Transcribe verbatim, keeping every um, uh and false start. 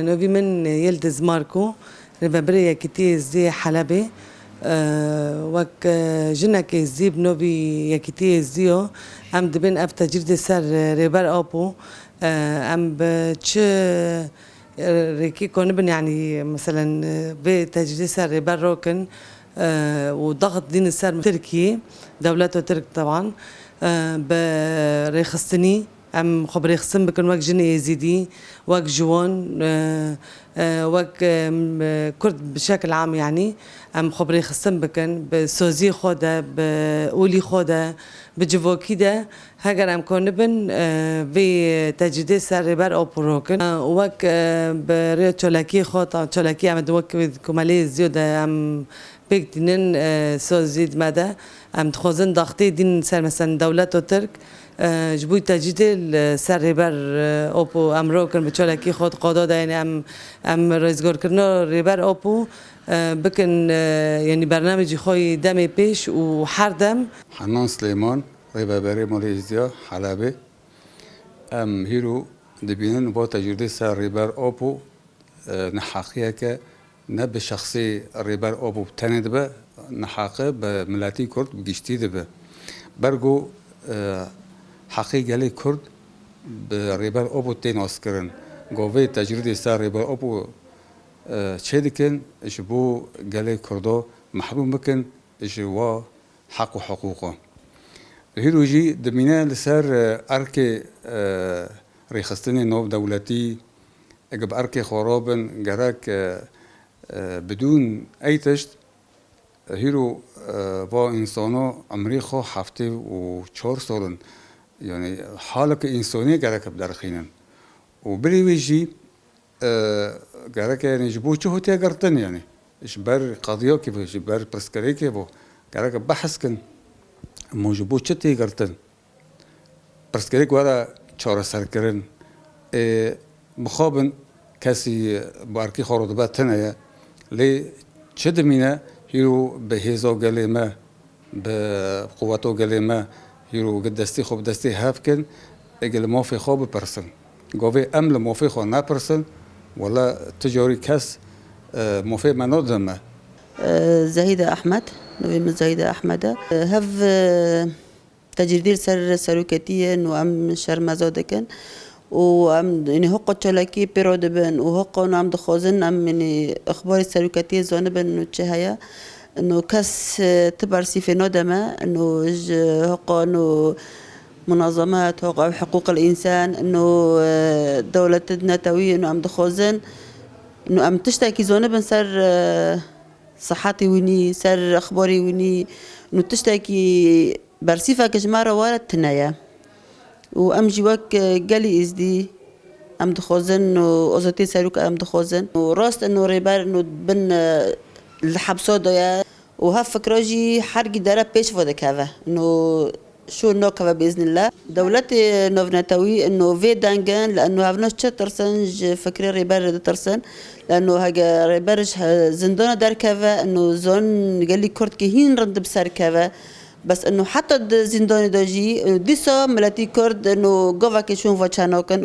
Novî min Yildiz Marko, rêvebirê Yekîtiyê Êzdî yê Helebê. E, wek, e, jinekê Êzdî bi novî Yekîtiyê Êzdî yo, em dibên ev tecrîdê ser, e, Rêber Apo, e, em bi çi, e, rêkê konibin, yanî, meselen, e, vê tecrîdê ser Rêber rokin, e, û daxit dînin ser Tirkiyê, dewleto Tirk teban, e, bi rêxistinî, Em xwe bi rêxistin bikin wek jinê Êzîdî, wek jiwan, e, e, wek, e, m-, e, Kurd bi şekil am, yanî em xwe bi rêxistin bikin, bi soziyê xwe de, bi olî xwe de, bi civokî de, heger em konibin, e, vê tecrîdê ser Rêber Apo rokin. E, wek, e, bi rê çalakiyê xwe, ta çalakiyê em di wek komelê Êzîdî de em pêk tînin, e, sozî di me de. Em dixwazin daxtê dîn ser, meselen, dewleto Tirk, e, ji bo tecrîdê li ser Rêber, e, Apo em rokin bi çalakî xwe di qada de, yanî em, em rêzgarkirina Rêber Apo, e, bikin, e, yanî bernamecî xwe yî demê pêş û her dem. Henan Silêman, rêveberê Malê Êzdiya Helebê. Em hîro dibînin va tecrîdê ser Rêber Apo, e, neheqiyeke ne bi şexsê Rêber Apo tenê dibe, neheqe bi miletî Kurd bi giştî dibe. Bergo, e, heqê gelê Kurd bi Rêber Apo tê naskirin. Govê tecrîdê ser Rêber Apo, e, çêdikin, ji bo gelê Kurdo mehrûm bikin ji wa heq û hiqûqan. Hîro jî dimîne li ser, e, erkê, e, rêxistinê navdewletî, eke bi erkê xwe rabin, gerek, e, e, bidûn ey tişt, hîro, e, va însano emrê xwe heftê û çar sal in. Yanî haleke însonî gerek bi derxînin. Û bilî wî jî, e, gerek e, yanî ji bo çi hû tê girtin, yanî ji ber qediyokê bo, ji ber pirsgirêkê bo, gerek e behs kin, mo ji bo çi tê girtin? Pirsgirêk were çareserkirin. Ê, mixabin kesî bi erkî xwe rûdibe tune ye. Lê çi dimîne hîro bi hêza gelê me, bi quweto gelê me, hîro gi destê xwe bi destê hev kin, ê gi li mafê xwe bipirsin. Govê em li mafê xwe nepirsin, wele tu carî kes, e, mafê me nade me. E, Zehîde Ehmed, navê min Zehîde Ehmed e. E, hev, e, tecrîdê li ser seroketiyê, no em şermeza dikin û em, yanî, hiqo çalakiyê pê re dibin û hiqo, no em dixwazin em, yanî, ixbarê seroketiyê zanibin, no çi heye. No kes, e, ti bersîfê nade me, no ji hiqo, no munazemet, hiqo ew hiqûqil însan, no, e, dewlet netewî, no em dixwazin, no em tiştekî zanibin ser, e, sihetê wînî, ser exbarê wînî, no tiştekî bersîfeke ji me re were tune ye. Û em jî wek, e, gelî Êzdî em dixwazin, no azadiyê serok em dixwazin. Û rast in, no rêber, no bin, e, li hepsa de ye. Û hev fikra jî hergî dere pêş ve dikeve. No şûr nakeve bi îznillah. Dewletê navnetewî ino vê dengin, li ino hev nas çi tirsin, ji fikrê rêber re ditirsin. Li ino hege rêber ji he-, zindana derkeve, ino zon gelî Kurdkî hîn rind bi ser keve. Bes ino heta di zîndanê de jî, ino dîsa miletî Kurd, ino gavekê şûn ve çe nakin.